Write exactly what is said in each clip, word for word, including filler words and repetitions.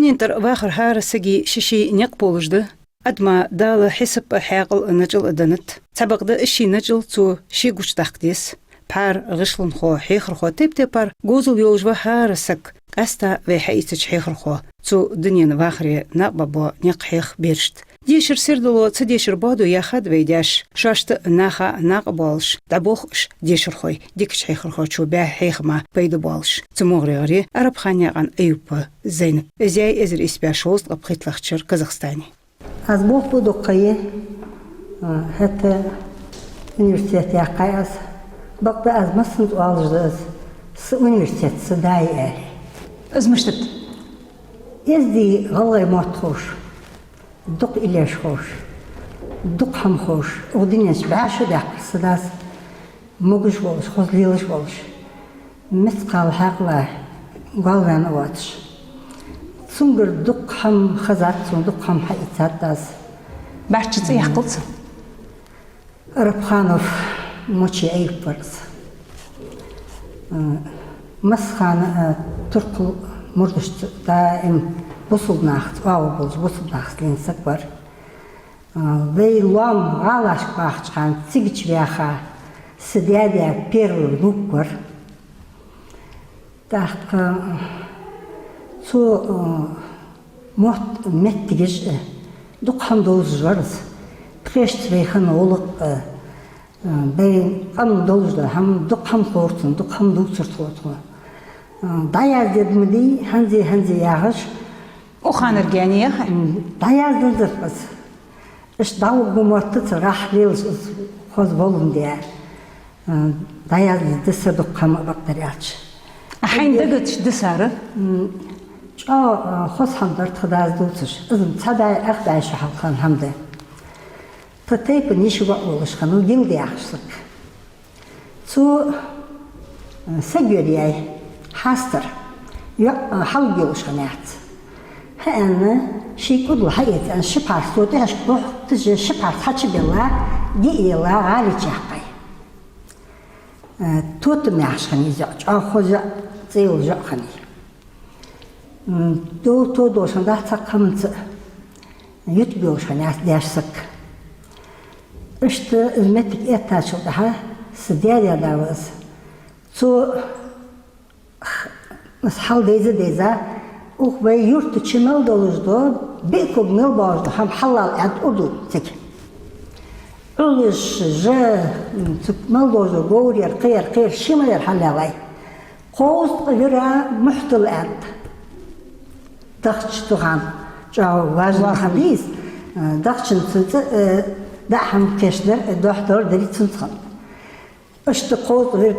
ХӀанз тӀара вахар хӀара сага ший-ший никъ болаш да. Адама Дала хьисап а, хьаькъал а, начӀал а деннад. Цхьабакъда ший начӀал цо ше гучадаккха деза. ПхьарагӀ, гӀишлонхо, хьехархо, тайп-тайпара говзал йолаш ва хӀара саг. Къаьстта вай хьаийцача хьехархо цу дунен вахаре накъабоа никъ хьех берашта. Дешар сердало, ца дешар боадо яхад вай даьша. Шоашта а, наха а накъабоалаш дӀаболх уж дешархой, дикача хьехархочо баь хьехама пайда боалаш. Цу мугӀарера Арабханаькъан Аюпа Зайнап. Из яьй эзар ийс бӀаь шовзткъа пхийтталагӀча шера Казахстане. Аз болх бу дукха е, а, хӀаьта университет яьккхай аз. Бакъда аз массанца оалаш да аз, са университет са да я аьле. Из мишта да? Эздий, гӀалгӀай мотт ховш, дукха иллеш ховш, дукха хӀама ховш, укх дунен чу бӀаь шу даьккхар са дас, могаш волаш, хоза лелаш волаш, мискъал хьаькъала гӀолваьнна воацаш. Цунгара дукха хӀама хезад сона, дукха хӀама хьаийцад аз. БӀарчча цӀи яккхал цун? Арабханов Мочи Аюп вар из. Э, массахана, э, туркхал мурдашца даим бусалба нахаца оагӀув болаш, бусалба нахаца лийнна саг вар. А, вай лоам гӀалашка бахача хана цига чу ваьха са даь-даь первый внук вар. ТӀаккха цо, а, мотт, моттигаш, а, дукха хӀама довзаш вар из. Пхешца вай хинна гӀулакх, а, а, вай къам долаш да хӀама, дукха хӀама ховр цунна, дукха хӀама дувцар тхона. А, дӀаяздергда ма дий, хӀанз, хӀанз яхаш, Укх ханара гаьне яхай? М, дӀаяздергдар аз. Иштта дӀагӀоргба моттаца гӀахь лелаш из хоза волан де. М, дӀаяздергда са дукха хӀама а бакъдар аьлча. А хьайна дагадеш дисар? М, чӀоагӀа, а, хоза хӀама дар тха дас дувцаш. Из цхьа бӀаь, ах бӀаь шу хьалха хинна хӀама да. Тха тайпан йиша воӀ волаш хиннав Гилда яхаш саг. Цо, э, саг йода яьй, хьастар, йоӀ, э, хьалгйолаш хиннаяц. ХӀаьта аьнна, ший кӀудал хьаэца аьнна, ши пхьарс цо тӀехьашка бохийташ, ши пхьарс хьачубелла, диъ елла, гӀали чу яьккхай. Э, Тотам яхаш хиннай из йоӀ, чӀоагӀа хоза йоӀ, цӀи йола йоӀ хиннай. М, то, то долаш хиннадац цхьаккха хӀаманца, ютаргйолаш хиннаяц даьша саг. Иштта из моттиг эттачул тӀехьагӀа са даь-даь да ва из. Цо, х-, из хьал дайза-дайза, укх вай юрта чу мел долаш дола, биъ ког мел боалаш дола хӀама хьаллал аьннад урдув цига. Ӏулаш, жа, м, цу мел долаш дола говр яр, кхы яр, кхы яр, ши мел яр хьаллаьлай. Кховзткъа вира мухь тилла аьннад. Дахча цу хана чӀоагӀа важный хӀама дий из, э, дахчан цу цӀа, э, даа хӀама кхешдар, э, дохьдор дарий цунца хана. Иштта кховзткъа вира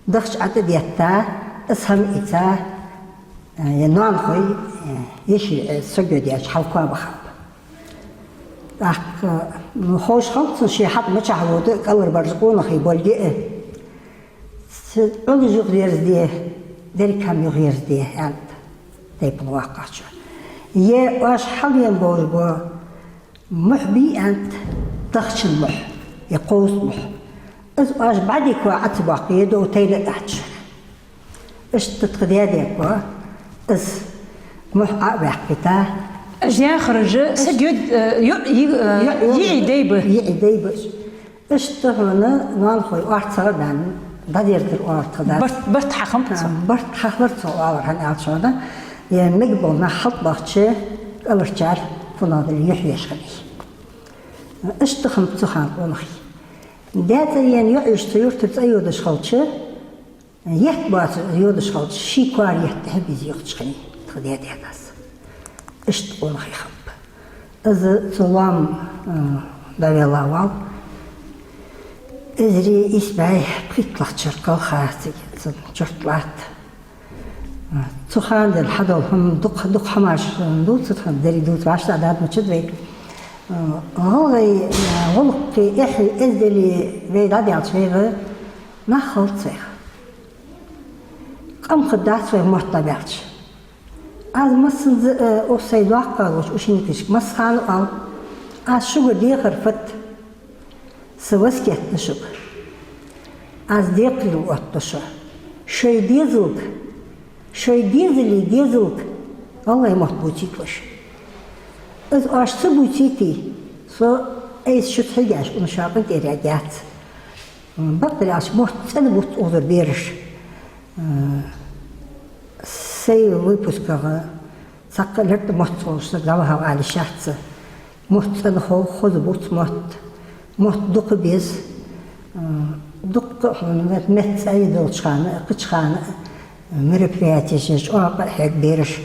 дахча ӀотӀадетта, из хӀама ийца, э, е ноанахой, э, йиший, э, саг йода яьча хьалкхоа бахаб. ТӀаккха, ну, ховш хилац цунна ше хьатӀа мичахьа вода, кӀалхарбараш къонахий болга а. Ц-, Ӏулаш юхаерзаде, деррига хӀама юхаерзаде, аьннад тайпан воккхагӀчо. Е оаш хьалъена болаш бола мухь бий, аьннад, дахчан мухь, е кховзткъа мухь. Из оаш бӀаьдика ва Ӏа ца боаккхе, е дов тайна а дац шоана. Иштта тха даь-даьга из мухь Ӏо а ваьккхийта. Уж яхараш саг йода, э, йоӀ, йи-, э, йоӀ, йоӀ, йиӀий дай ба. ЙиӀий дай ба уж. Иштта хьона ноанахой орцагӀа а баьнна, дӀадерзадар оалар тха дас. Барт, барт хьахиннаб цо? А, барт хьахилар цо оалар, хӀана аьлча хьона, е мегаргбола нах хьалтӀабахача, кӀалхарчар фуннагӀа дале юхь еш хиннай. Иштта хиннаб цу хана къонахий. Даь цӀа ена йоӀ йиш цу юртара цӀа йодаш хилча, етт боацаш йодаш хилча, ший коара етт тӀехьа беза йохаш хиннай тха даь-даь дас. Иштта къонахий хиннаб. Из цу лоам, э, дӀавелла вал. Эзар ийс бӀаь пхийтталагӀча шера кхалха цига цун чурт латт. Цу хана денз хьадола хӀама дукха, дукха хӀамаш дувцар тха, деррига дувца вӀаштӀехьа дад мачад вай. ГӀалгӀай, э, гӀулакхи, эхьи, эздели вай дӀадаьлча, вайга нах хилац вайх. Къам хургдац вайх мотт дӀабаьлча. Аз массанза, э, укх сай доккхагӀа долча ученикашка массахана а оал: аз шуга дехар фуд, са васкет да шуга. Аз декхарийла оттаду шо. Шоай дезалга, шоай дезалий дезалга ГӀалгӀай мотт бувцийта луш. Из оаш ца бувцийте, со айса шуца хьегаш, укх шоай къинтӀера яц. Бакъдар аьлча, мотт цӀена бувц укхазара бераш. Сай выпускагӀа цхьаккха лерттӀа мотт цӀолуш саг дӀавахав ала йиш яц. Мотт цӀена хов, хоза бувц мотт. Мотт дукха беза. Дуккха а хьона мет-, метта цӀа йи долча хана, кхыча хана мероприятеш чӀоагӀа къахьег бераш.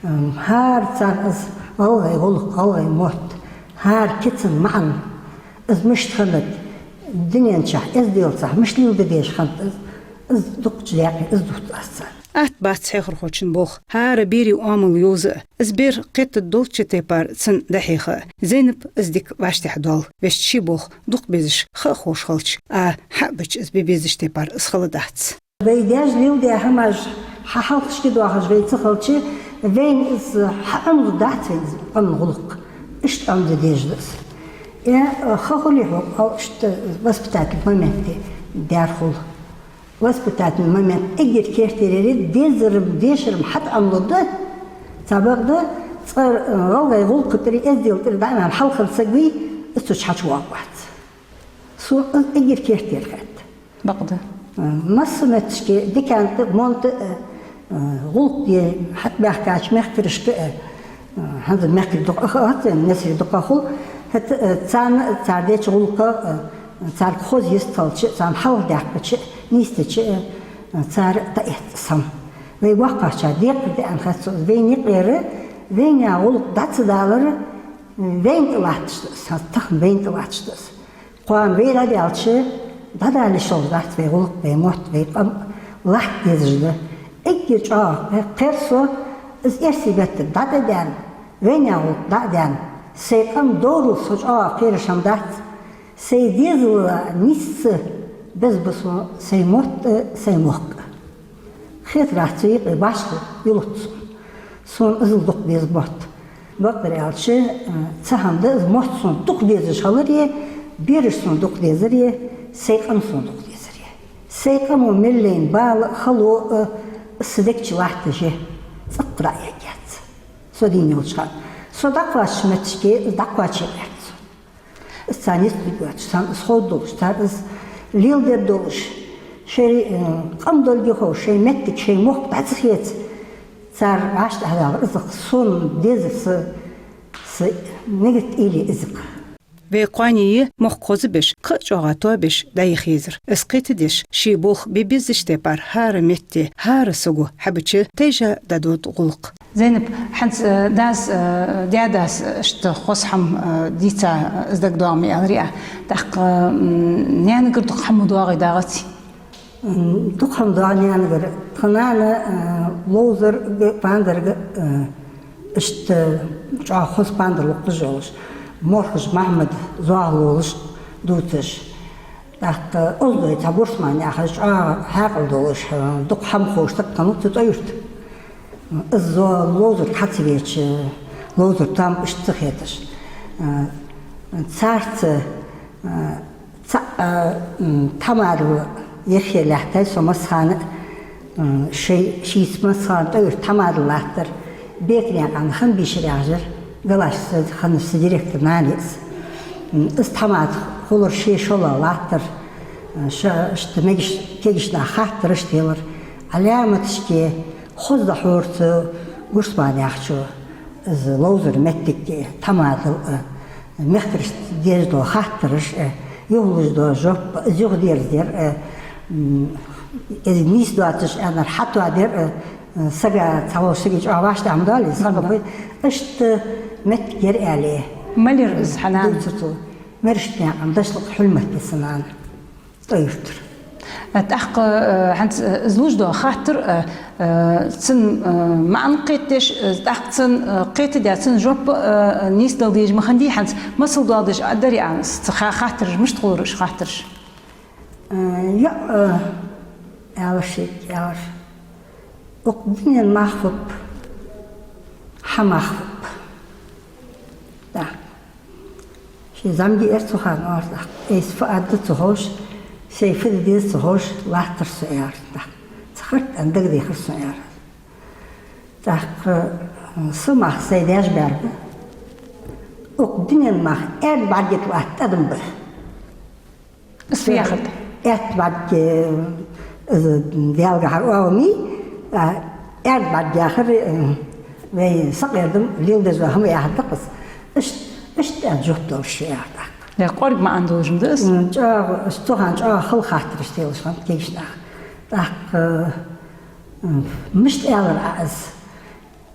ХӀара царна из гӀалгӀай гӀулакх, гӀалгӀай мотт, хӀара кицан маӀан, из мишта хиннад, дунен чу эзделцахь мишта леладе дезаш хиннад из, из дукхача даькъе из дувц аз царна. Атта бац хьехархочун болх, хӀара берий оамал йовза а, из бер кхетадолча тайпара цунна дӀахьеха а. Зайнапа из дика вӀаштӀехьадоал. Вешта ший болх дукха безаш ха а ховш хилча а, хьа а бича из бе безача тайпара из хала дац. Вай даьша леладаь хӀамаш хьахьалхашка доахаш вай ца хилча, вайна из хьаӀомаду дац вайна из къаман гӀулакх. Иштта Ӏомаде дезаш да из. Э, ха хуле хьога, ал иштта воспитательный момент даьр хул. Воспитательный момент эггара керттера яр, дезарам, дешарам хьатӀа Ӏомалургда, цхьабакъда, цкъа, э, гӀалгӀай гӀулакха тӀара, эздела тӀара дӀа а ваьнна хьалхара саг вий, из цу чу хьачувоагӀаргвац. Сона из эггара керттера хет. Бакъда. Э, масса метташка диканна тӀа, монна тӀа, э, э, гӀулакх де хьатӀабаьхкача мехкарашка, э, э, хӀанз мехкарий дукха а хилац, несарий дукха а хул, хӀаьта, э, царна, цар деча гӀулакха, э, царга хоза йистхилча, царна хьалхадаьккхача, нийсдича, э, цар дӀаэц сам. Вай воккхагӀчар декхар да аьнна хет сона, вайна юкъера, вайна гӀулакх дӀа ца далар, вайна тӀа латташ да из, хӀанз тахан вайна тӀа латташ да из. Кхоана вай дӀадаьлча, дӀадала йиш йолаш дац вай гӀулакх, вай мотт, вай къам, латта дезаш да. Эггара чӀоагӀа кхер со, из эрсий беттара дӀа а даьнна, вайна гӀулакх дӀа а даьнна, сай къам доврал со чӀоагӀа кхераш хӀама дац. Сай дезала нийсса беза ба со сай мотт а, сай мохк а. Хетарах, цу юкъе башха юлуц сона. Сона иззал дукха беза мотт. Бакъдар аьлча, э, цхьа хӀама да из, мотт сона дукха безаш хилари, бераш сона дукха дезари, сай къам сона дукха дезари. Сай къамо мел лайна бала а, хало а, э, са дег чу латташ я, цӀаккха дӀа а эггьяц. Со дийна йолча хана. Со дӀакхоачача метташка из дӀакхоаче гӀерт сона. Из царна йистхургйоацаш, царна из ховргдолаш, цар из леладергдолаш, шоай, э, къам долга ховш, шоай моттиг, шоай мохк дӀа ца хеца, цар вӀаштӀехьадалар из-кх, сона дезар са, са мегат уйла я из-кх. Вай кхоане я мохк хоза беш, кхы а чӀоагӀа тоабеш дӀаяха езар. Из кхетадеш, ший болх бе безача тайпара хӀара метте, хӀара саго хьабича, тайжа дӀадода гӀулакх. Зайнап, хӀанз, э, дас, э, даь-дас, э, иштта хоза хӀама, э, дийца, э, из дагадоагӀа ма аьларий Ӏа. ТӀаккха, м, наьнагара дукха хӀама доагӀий дагӀаций? М, дукха хӀама доагӀа наьнагара. Тха нана, э, ловзарга, пандарга, э, иштта чӀоагӀа хоза пандар локхаш йолаш, Морхаш Махьмад зоахалолаш дувцаш. ТӀаккха Оздой цхьа бусалба нах, чӀоагӀа хьаькъал долаш, дукха хӀама ховш саг хиннав цу ТӀой-Юрта. Из ловзарга хьа ца веча, ловзар там иштта ца хеташ. Царца цхьа, м, тхьамадал яхе лаьттай со массахана, м, шоай, шийца массахана ТӀой-Юрта тхьамадал латтар. Беканаькъан Ханбийшар яхаш яр, Галаш са хиннача са директора нана я из. М, из тхьамада хулар ше шоллагӀа латтар, м, ша иштта мегаш, кегийча наха хаттараш делар. Ӏаламаташка хоза дӀахьора цу Гусман яхачо из ловзара моттиг, тхьамадал, э, мехкарашта деш дола хаттараш, э, юхалуш дола жоп, из юхадерзадар, э, м, из нийса доацаш аьннар хьатоадар, э, сага, цхьаволча сага чӀоагӀа вӀаштӀехьа ма доалий из, хӀама да. Иштта моттиг яр аьле. Малар из хьа нана? Дувцар цо. Мерштнаькъан Дашлакъа Хьулмат я са нана. ТӀой-Юртара. Э, тӀаккха, э, хӀанз, э, из луш дола хаттар, э, э, цун, э, маӀан кхетадеш, э, тӀаккха цун, э, кхетадаь, цун жоп, э, нийсдала дезаш ма хиннадий хӀанз, масал доаладеш Ӏа дарий Ӏа, цу ха-, хаттараш, мишта хулар уж хаттараш? Э, йоӀ, э, аьлар шийга, аьлар: «Укх дунен мах фу ба, хьа мах фу ба?» Да. Ший зӀамига яр цу хана, аьлар, тӀаккха. Айса фу аргда ца ховш, сай фу де деза ца ховш латтар со, аьлар, тӀаккха. Цхьа харц аьнна дагадехар сона, аьлар. ТӀаккха Са мах сай даьша баьр ба. Укх дунен мах аьрда бӀарга тӀа латта адам ба. Из фу яхар да? Аьтта бӀарга, из Даьлагахьара оагӀув мий, а, аьрда бӀарга яхар, э, вай сакъердам леладеш дола хӀама яхар да-кх из. Ишт-, иштта аьнна жоп далар шо яхар тӀаккха. Е кӀоарга маӀан долаш ма да из? М, чӀоагӀа, цу хана чӀоагӀа хала хаттараш телаш хиннад кегийча наха. ТӀаккха, м, мишта аьлар Ӏа из?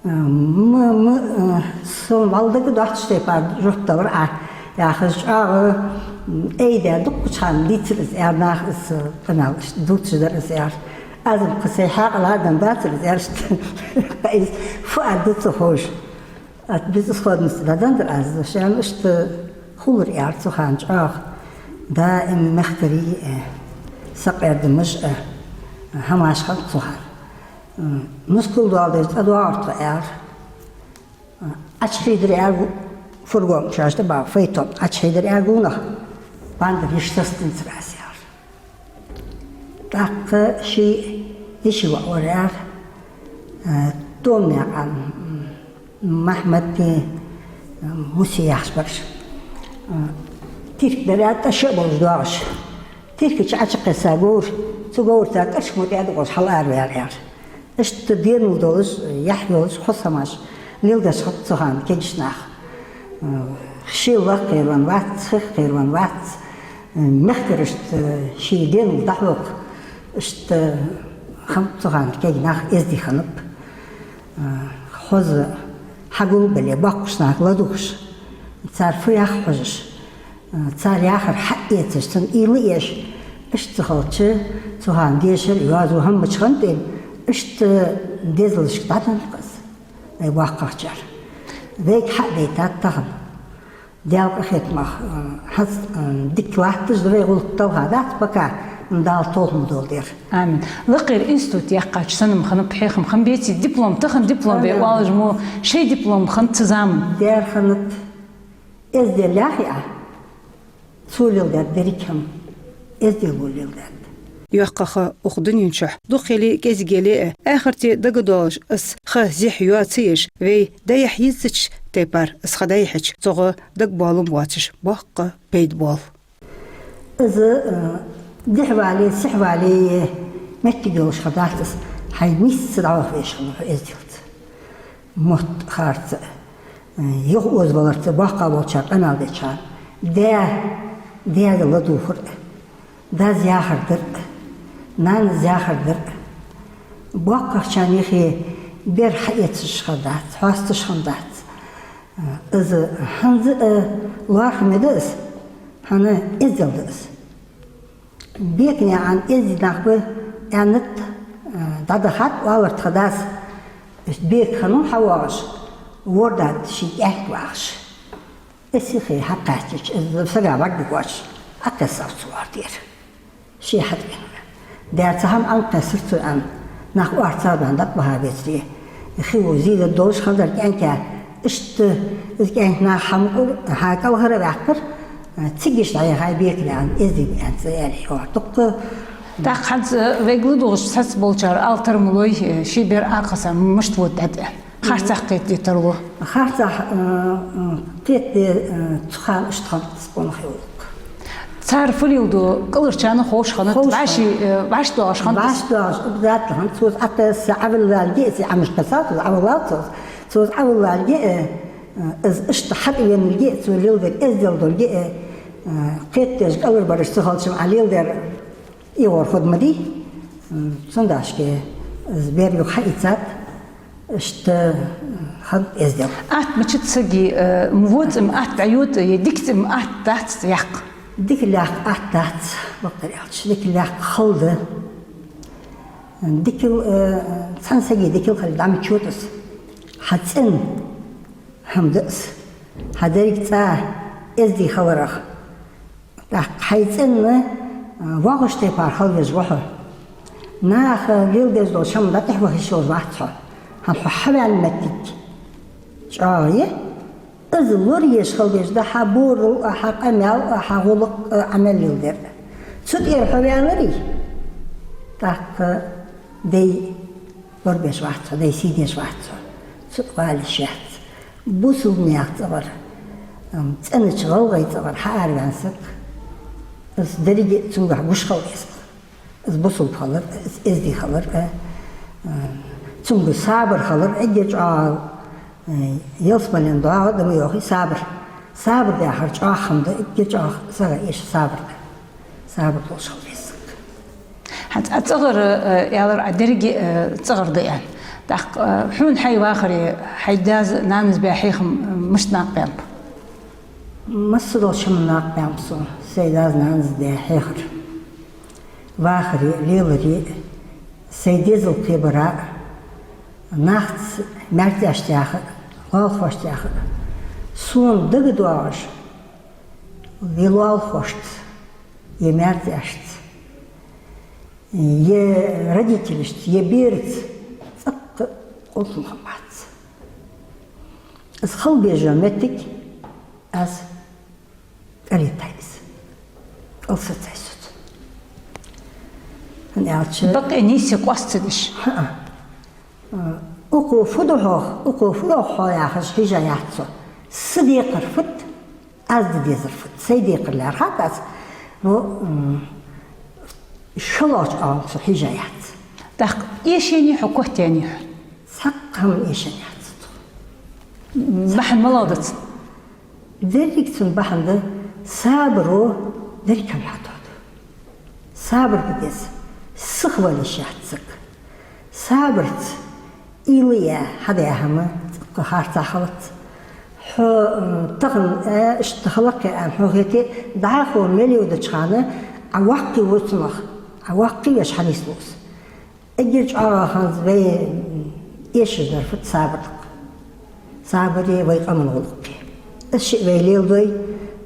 Ма, ма, э, сона вӀалла дага доацача тайпара жоп далар Ӏа, яхаш, чӀоагӀа, м, айдаь, дуккхача хана дийцар из, аьнна, наха из, э, къамаьл, дувцаш дар из, аьлар. Аз-м кхы сай хьаькъал а даь дацар из, аьлар, иштта. Из фу аргда ца ховш. От безысходности дӀаденнадар аз, шоана иштта хулар, аьлар, цу хана чӀоагӀа. Даим мехкарий, э, сакъердамаш, э, хӀамаш хиннад цу хана. М, мускал доаладеш цӀадоагӀар тхо, аьлар. М, Ӏочухьийдар, аьлар, фургон, шоашта ба файтон, Ӏочухьийдар, аьлар, гонахьа. Бандер йиш састинцар аз, аьлар. ТӀаккха ший деши воӀ вар, аьлар, э, Томнаькъан, м, Махьмад, э, Муси яхаш бараш. Э, тирк дар, аьлар, тӀа шиъ болаш доагӀаш. Тирка чу Ӏочукхесса говр, цу говра тӀа тӀарча мо тӀа дукъаш хьалараваьлар, аьлар. Иштта денал долаш, яхь йолаш, хоза хӀамаш леладеш хиннаб цу хана кегийча наха. Ший лакха кхеравенна вац, хих кхеравенна вац, мехкарашта ший денал дӀахьокха, иштта хиннаб цу хана кегий нах, эздий хиннаб. Хоза хьагулбале, боккхийча наха ладувгӀаш, цар фу йоах хьожаш, цар яхар хьаэцаш, цунна уйла еш, иштта ца хилча, цу хана дешар, йоазув хӀама мича хиннад, иштта дезалашка дӀаденнад-кх из, вай боккхагӀчар. Вайга хьа а дайтад тахан. Даьла къахетамах, э, хӀанз, э, дика латташ да вай, гӀулакх талха дац пока, Дала толхам долдер. Амин. Лакхера институт яьккхача санна-м хиннаб хьехам, хам беций диплом, тахан диплом бе оалаш мо, шоай диплом хиннад цу заман. Дера хиннад, эздел яхий Ӏа? Цо леладаьд деррига хӀама, эздел леладаьд. ЙоккхагӀа ха укх дунен чу дукха яле а, кӀезига яле а, ахарте дагадоалаш, из ха зехьа йоа ца еш, вай дӀаяхьа йиззача тайпара из ха дӀаяхьача, цох дагабоалам боацаш, боккха пайда боал. Из, э, дехьавале, сехьавале моттиг йолаш ха дац из, хьай нийсса дӀаваха везаш хиннав хьо эзделца. Мотт харца, юха озаваларца боккхагӀа волчар къамаьл деча хана, даь, даьга ладувгӀар, дас яхар дар, нанас яхар дар. БоккхагӀчарна юхе бер хьаэцаш ха дац, хьоасташ ха дац. Из хӀанз а лоархӀаме да из, хӀана, эздел да из. Беканаькъан эздий нах ба аьннад, э, дӀадахад оалар тха дас. Иштта бека хиннав хьавоагӀаш, ворда тӀа ший кӀаьнк вахаш. Из сихе хьакхаьчача, из сага бӀаргагуш, Ӏокхессав цо вордера. Ше хьатӀавена. Дера цхьа хӀама Ӏокхессар цо аьнна, нах орцагӀа баьнна дӀатӀабаха безаре, хи ва зийла долаш хиннадар кӀаьнка, иштта из кӀаьнк наха хьа мукъа-, хьа кӀалхара а ваьккхар, цига иштта дӀаяхай Беканаькъан эздий ба аьнна цӀи аьле, йоах. Дукха. ТӀаккха хӀанз вайга ладувгӀаш цхьацца болчар ала тара ма лой, ший бер Ӏокхессар мишта вода дӀа тӀа? Харцахьа кхетаде тарлу. Харцахьа, э, э, кхетаде, э, цу хана иштта хиннад къонахий гӀулакх. Цар фу леладу кӀалхарчарна ховш хиннад, ховш хиннад. ВӀаши, э, вӀаши доагӀаш хиннад. ВӀаши доагӀаш, обязательно хиннад. Цо из Ӏокхесса Ӏовиллалга, из Ӏамаш кхессав, цо из Ӏовиллав цо. Цо из Ӏовиллалга, э, э, из иштта хьатӀавеналга, цо леладер эздел долга, э, э, кхетадеш кӀалхарбараш ца хилча-м Ӏа леладер эгӀор хургда ма дий. М, цудухьа из бер юха хьаийцад, иштта, м, хиннад эздел. Атта мичад сага, э, м, во цӀи-м атта дӀайода, е дика цӀи-м атта дац яккха? Дика лаьрхӀа атта дац, бакъдар аьлча, дика лаьрхӀа хала да. Дикал, э, цхьан сага дикал хилар дӀа мича йода из? Хьа цӀен хӀама да из. Хьа деррига цӀа эздий хиларах. ТӀаккха хьай цӀенна, а, воагӀаш тайпара хила везаш ва хьо. Наха леладеш долча хӀаман дӀатӀехьаваха йиш йолаш вац хьо. ХӀана, хьо хьаваьнна моттиг чӀоагӀа я. Из лораеш хила дезаш да хьа бурал а, хьа къамаьл а, хьа гӀулакх а, Ӏа мел леладер а. Цу тӀера хьо ваьннарий, тӀаккха дай лорабеш вац хьо, дай сий деш вац хьо. Цу тӀа вала йиш яц. Бусалба наьха цӀагӀара, ам, цӀенача гӀалгӀай цӀагӀара хьаараваьнна саг, из деррига а цунгахьа гуш хила веза. Из бусалба хилар, из эздий хилар, а, а, цунга сабар хилар, эггара чӀоагӀа, а, ялсмален догӀа да ма йоахий сабар. Сабар яхар чӀоагӀа хӀама да, эггара чӀоагӀа сага эша сабар да. Сабар долаш хила веза саг. ХӀанз а цӀагӀара, э, аьлар, а деррига, э, цӀагӀара да аьнна. ТӀаккха, э, хьона хьай вахаре, хьай даьс-нанас баь хьехам, э, мишта накъабаьннаб? Массадолча хӀаман накъабаьннаб сона сай даьс-нанас даь хьехар. Вахаре, леларе, сай дезал кхебара, нахаца маьртӀашта яха, лоалахошта яха. Сона дагадоагӀаш, е лоалахошца, е маьртӀашца, е родителашца, е бераца цӀаккха къулхам хинна бац. Из хила беза моттиг аз кӀалйитай из. КӀалсацай соца. ХӀана аьлча бакъ нийсса къоастадеш. ХӀаа. Укхо фу ду хьох, укхо фу йоах хьо яхаш хьежа яц со. Са декхар фуд, аз де дезар фуд, сай декхар лаьрхӀад аз. Ну, м, шоллагӀча оагӀонца со хьежа яц. ТӀаккха эшаеннай хьо, котъяьннай хьо? Цхьаккха хӀама эшаенна яц цох. Бахьан малагӀа да цун? Деррига цун бахьан да, сабаро деррига хӀама хьатоаду. Сабар де деза, сиха вала йиш яц саг. Сабарца уйла е хьадаь хӀама цӀаккха харцахьа хилац. Хьо, м, тахан, э, иштта хилакх аьнна хьо хете, дӀахо мел йодача хана, Ӏа воккхаве цунах, Ӏа воккхавеш хьанийслу из. Эггара чӀоагӀа хӀанз вай эшаш дар фуд сабар да-кх. Сабаре вай къаман гӀулакхе. Из шиъ вай леладой,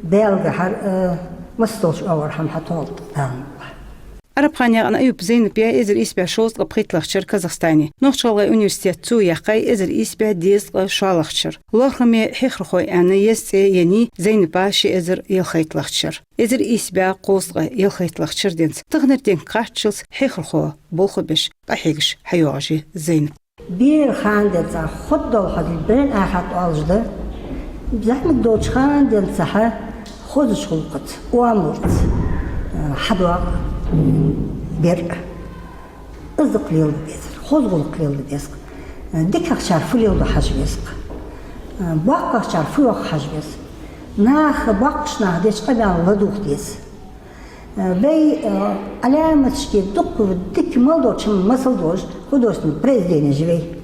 Даьлагахьара, э, массадолча оагӀорахьа хӀама хьатоалда Дала мукъалахь. Арапханаькъан Аюпа Зайнапа яьй эзар ийс бӀаь шовзткъа пхийтталагӀча шера Казахстане. Нохч-ГӀалгӀай университет цо яьккхай эзар ийс бӀаь дезткъа шоллагӀча шера. ЛоархӀаме хьехархой аьнна еза цӀи еннай Зайнапа ши эзар ялхайтталагӀча шера. Эзар ийс бӀаь кхузткъа ялхайтталагӀча шера денз таханара денга кхаччалца хьехархо болх беш, къахьегаш хьайоагӀаш я Зайнап. Бера хана денз, хургдола хьадил бен ахат оалаш да. ЗӀамига долча хана денз хьа хозача гӀулакхаца, оамалца, э, хьадоагӀа, м, бер. Из дукха леладе дезар, хоза гӀулакх леладе деза-кх. Э, дикагӀчар фу леладу хьажа веза-кх. Э, боккхагӀчар фу йоах хьажа веза. Наха, боккхача наха деча къамаьл ладувгӀа деза. Э, вай, э, Ӏаламаташка дукха дика мел долча хӀаман масал долаш художественни произведенеш я вай.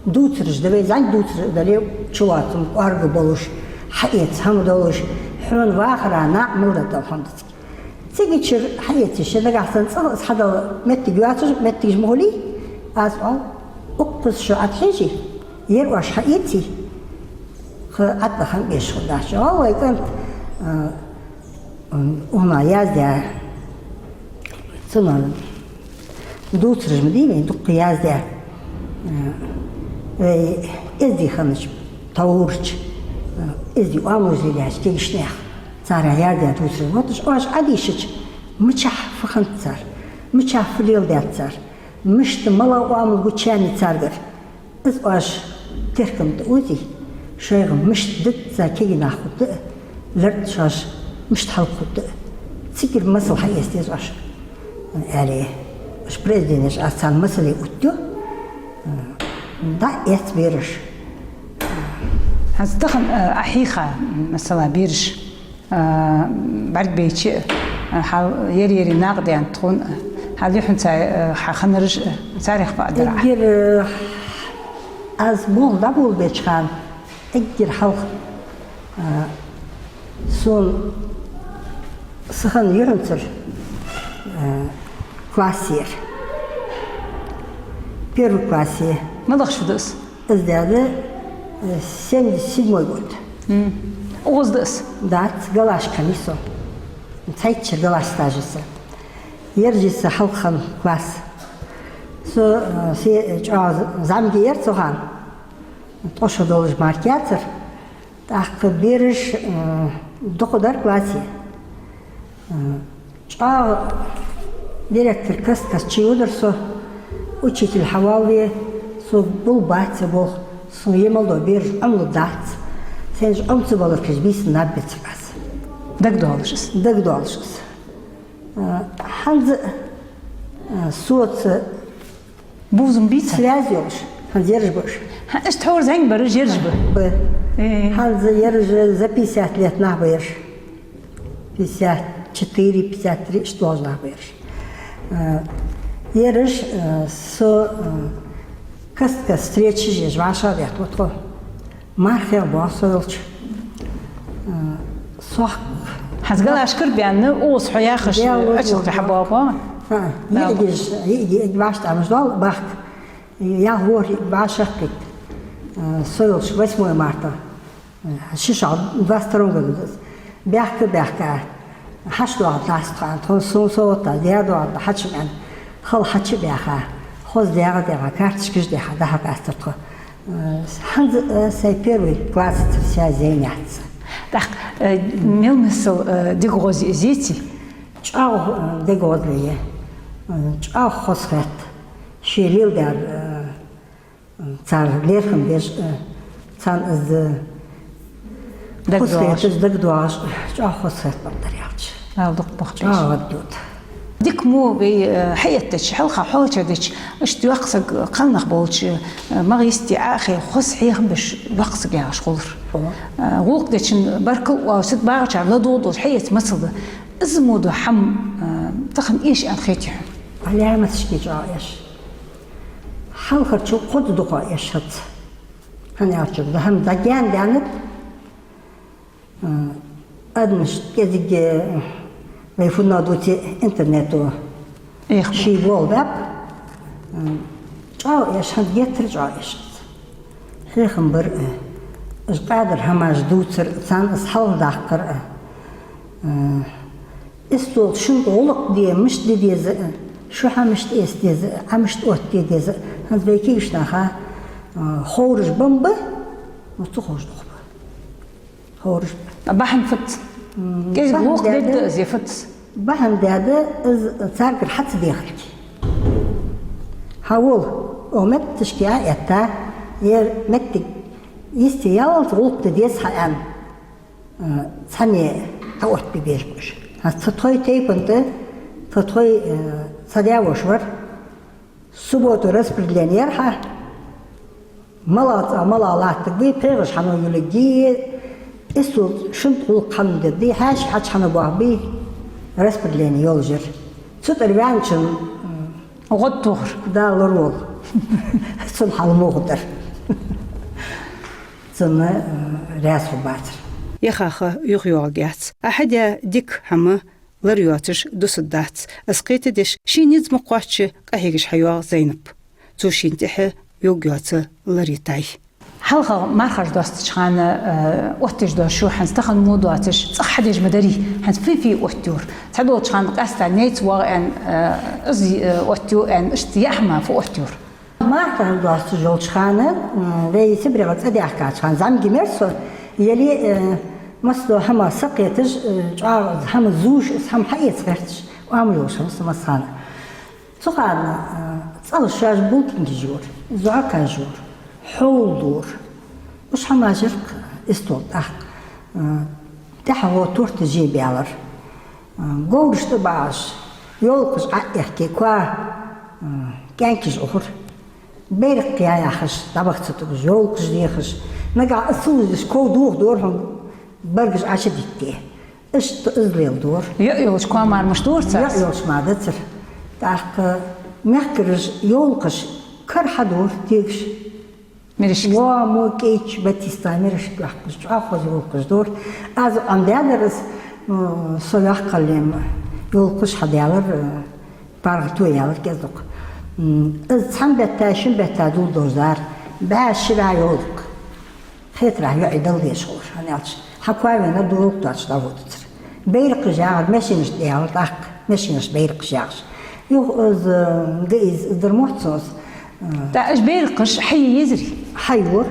Дувцараш да вай, зӀамига дувцараш дале, чулоацам, кӀоарга болаш, хьаэца хӀама долаш, хьона вахара накъамел даргдола хӀама да цига. Цигачара хьаэца йиш я, нагахьа санна цӀагӀа из хьадала моттиг йоацаш, моттигаш ма хулий, аз оал, укхаза шо Ӏад хьежий, ер оаш хьаэций, кхы Ӏад хӀама эшаш хургдац. Оал вай кӀант, э, М, укханах яздаь, цунах дувцараш ма дий вай, дукха яздаь. Э, вай эздий хиннача товрача, э, эздий оамалаш леладеча кегийча наьха, царех яздаь дувцараш. Вот уж оаш Ӏадийшача, мичахьа фу хиннад цар, мичахьа фу леладаьд цар, мишта малагӀа оамал гучаяьннай царгара. Из оаш теркам тӀаозий, шоайга мишта дитта цар кегий нах хургда, лерт шоаш мишта хьалха хургда. Цигара масал хьаэца деза оаш, аьле. Оаш произведенеш аз царна масале оттаю, дӀаэц бераш. ХӀанз тахан, э, Ӏа хьийха, масала, бераш. А, бӀаргабайча, а, хьал ер-ерриг накъадаьннад тхона, а, хьал юххьанца, а, хьа хиннараш, а, царех фу дар Ӏа? Эггара, а, аз болх дӀаболабеча хана, эггара хьалха, а, сона, са хинна юххьанцара, а, класс яр. Первый класс я. МалагӀа шу да из? Из даьд, э, семьдесят седьмой год. М. Укхаза да из? Дац, ГалашкахӀаннай со. Цхьайтта шера ГалашсагӀа я са. Ераш я са хьалха хинна класс. Со, э, се, э, чӀоагӀа зӀамига яр цу хана. Ткъо шу долаш мара кхы яцар. ТӀаккха бераш, э, дукха дар классе. Э, чӀоагӀа директор каст-каста чуйодар со, учитель хьавоалаве, сога болх бац ер болх, Сона е мел дола бераш Ӏомалургдац. Сайна уж Ӏома ца балар кхы бийсан наб бецар аз. Дагадоалаш из? Дагадоалаш из. А, хӀанз, а, соца бувзам бий цар? Связь йолаш. ХӀанз ераш ба уж. ХӀа, иштта тхьовра зӀамига бараш ераш ба? Ба. Э. ХӀанз ераш за пятьдесят лет нах ба ераш. Пятьдесят четыре, пятьдесят три, иштта долаш нах ба ераш. Э, ераш, э, со, э, каст-каста встречаш еш вӀашагӀдетташ ва тхо. Мархех боагӀа со йолча. Э, сох хьазгала ашкар баьнна, укхаза хьо яхаш, Дала ачалкхе хьабоагӀа. ХӀа, Дала. Йиъигаш, йиъига вӀаштӀамаш дола бахка. Ялх ворхӀ йиъ вӀашагӀкхийтта. Э, со йолча восьмое марта. Ши шоллагӀа, двадцать втором году да из. Баьхка, баьхка. ХьачудоагӀаргдац тхо, аьнна, тхона сона совгӀат да, даь доагӀаргда хьачум, аьнна. Хала хьачубаьха. Хоза даьгӀа, даьгӀа, карточкаш даьха, дӀа-хьа къаьстар тхо. Э, хӀанз, э, сай первый классаца связь яц са. ТӀаккха, э, мел миссел, э, дегагӀоза я из, еций? ЧӀоагӀа, э, дегагӀоза я. Э, чӀоагӀа хоза хет. Ше леладаьр, э, цар лерхӀам беш, э, царна из, э, дагадоагӀаш, хоза хеташ, дагадоагӀаш, чӀоагӀа хоза хет бакъдар аьлча. Дала дукха бохабойла. ЧӀоагӀа гӀаддода. Дика мо вай, э, хьаэттача, хьалха хьоалча деча, иштта йоккха саг, кхалнах болча, э, магистр Ӏахе хоза хьехам беш йоккха саг ягӀаш хулар. Хо. Э, гӀулакх дечун баркал а оал, саг багӀачар ладувгӀа долаш хьаэца мацал да. Из мо дола хӀама, э, тахан эший аьнна хетий хьона? Ӏаламаташка чӀоагӀа эш. Хьалхарчул кхозза дукха эш хӀанз. ХӀана аьлча, да хӀама дӀагаьна даьннад, а, адамаш кӀезига, а, вай фуннагӀа дувце интернето. Эх, ший болх баьб, а, чӀоагӀа эш, хӀанз геттара чӀоагӀа эш хӀанз. Хьехам бар, а, уж къаьдар хӀамаш дувцар, царна из хьалхадаккхар, а, а, Истола шун тӀа гӀулакх де, мишта де деза, шу хьа мишта эца деза, Ӏа мишта оттаде деза. ХӀанз вай кегийча наха, а, ховраш ба-м ба, но ца ховш дукха ба. Ховраш ба. Бахьан фуд? М, кӀезига бахьан гӀулакх дергда из, е фуд? Бахьан дергда из царгара хьа ца дехарга. Хьавола, оаха метташка а этта, ер меттиг йисте яллалца гӀулакх де деза хьа аьнна. Э, цхьанне тӀаоттабе безаш ба уж. ХӀанз цу тхоай тайпан тӀа, цу тхоай, э, цхьа даь-воша вар. Субботу распределение яр хьа. МалагӀа цӀа, малагӀа латтаргвий, пхьегӀаш хьан йолга, истола шун тӀа гӀулакх хьан дергдий, хьаьший хьача хьан боахаргбий, распределение йолаш яр. Цу тӀара ваьнначун, м, гӀод тохар. Дала лораволва. Цун хьал муха дар. Цунна, э, раьза хургбацар. Яхаха юхайоагӀаргьяц. Ӏа хьадаь дика хӀама ларйоацаш дусаргдац. Из кхетадеш, ший низ ма кхоачча, къахьегаш хьайоагӀа Зайнап. Цо шийна тӀехьа йоаг йоаца лар йитай. Хьалха мархаш достача хана, э, оттадеш дола шу хӀанз тахан мо доацаш, цӀагӀа хьадеш ма дарий, хӀанз фу-фу оттайора. Цхьадолча хана къаьстта найц воагӀа аьнна, э, из, э, оттайо аьнна, иштта яа хӀама фу оттайора? Мархаш досташ йолча хана, м, вай СибрегӀа цӀадаьхкача хана, зӀамига мара со, яле, э, массадола хӀама сакхеташ, э, чӀоагӀа хӀама зувш, из хӀама хьаэца гӀерташ, оамал йолаш хиннав со массахана. Цу хана, э, цӀагӀа шоаш булкъингаш йора, зӀоакаш йора, хьовла дора. Уж хӀамаш яр-кх истола тӀа. Э, тӀехьагӀо торташ е баьлар. Говраш тӀабагӀаш, йовлакхаш Ӏоэхке, коа, кӀаьнкаш ухар. Байракх яь яхаш, дӀабаха ца тугаш, йовлакхаш дехаш. Нагахь ас ца вузаш, ков дохадора хьона, баргаш Ӏочудитте. Иштта из леладора. ЙоӀ йолча коа мара мишта дора царца? ЙоӀ йолча мара дацар. ТӀаккха мехкараш, йовлакхаш кара хьадора дегаш. Мирашка. Во, мо кӀайча, батиста мирашка йоаккхаш, чӀоагӀа хоза йовлакхаш дора. Аз Ӏомадаьдар из, м, со йоаккхалле-м, йовлакхаш хьадаьлар, э, паргӀато яьлар кӀезиг-дукха. М, из цхьан бетта, шин бетта дулдождар. БӀаь, ши бӀаь йовлакх. Хетарах йоӀе дала дезаш хулар, хӀана аьлча хьа коа вена йовлакх доацаш дӀаводацар. Байракхаш ягӀар, машинашта ялар тӀаккха, машинашта байракхаш ягӀаш. Юха из, га из, из дар мотт сона из. ТӀаккха уж байракхаш хьае езарий? Хьайора.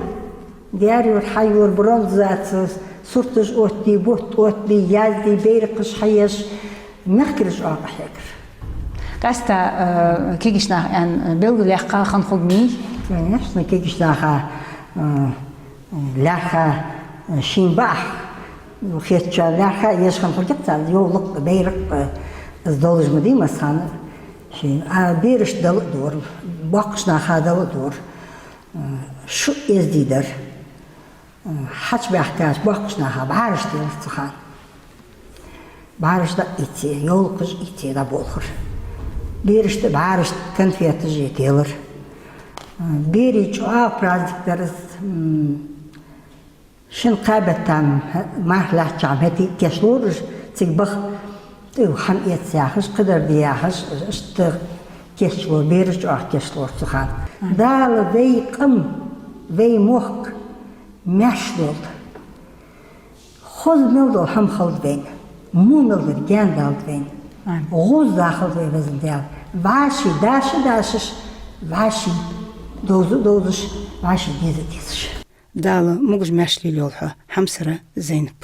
Даьра йора, хьайора, бронзаца сурташ оттадий, бутт оттадий, яздий, байракхаш хьаеш, мехкараш чӀоагӀа хьегар. Къаьстта, э, кегийча наха аьнна белгалъяьккха хинна хургья-м? Конечно, кегийча наха Э, лаьрхӀа, э, шийна баьхьа, хетачоа лаьрхӀа еш хинна хургьяц царна, йовлакх, байракх, э, из долаш ма дий массахана. Шийна, а, берашта дала а дора, боккхача наха дала а дора. Э, шу эздий дар. Э, хьачубаьхкача боккхача наха бӀараш делар цу хана. БӀараш дӀаийце, йовлакхаш ийце дӀаболхар. Берашта, бӀарашта конфеташ а телар. Э, берий чӀоагӀа праздник дар из, м, шин кхаь бетта марха лаьттача хӀама хӀаьта кийчлора уж, цига баха тӀа хӀама эца яхаш, кхыдар де яхаш, иштта кийчлора, бераш чӀоагӀа кийчлора цу хана. Дала вай къам, вай мохк маьрша долда. Хоза мел дола хӀама хилда вайна, во мел дар гаьна далда вайна. Амин. ГӀоза да хилда вай, Везан Даьла. ВӀаший даша дашаш, вӀаший довза довзаш, вӀаший деза дезаш. Дала могаш-маьрша лелайойла хьо, хьамсара Зейнап.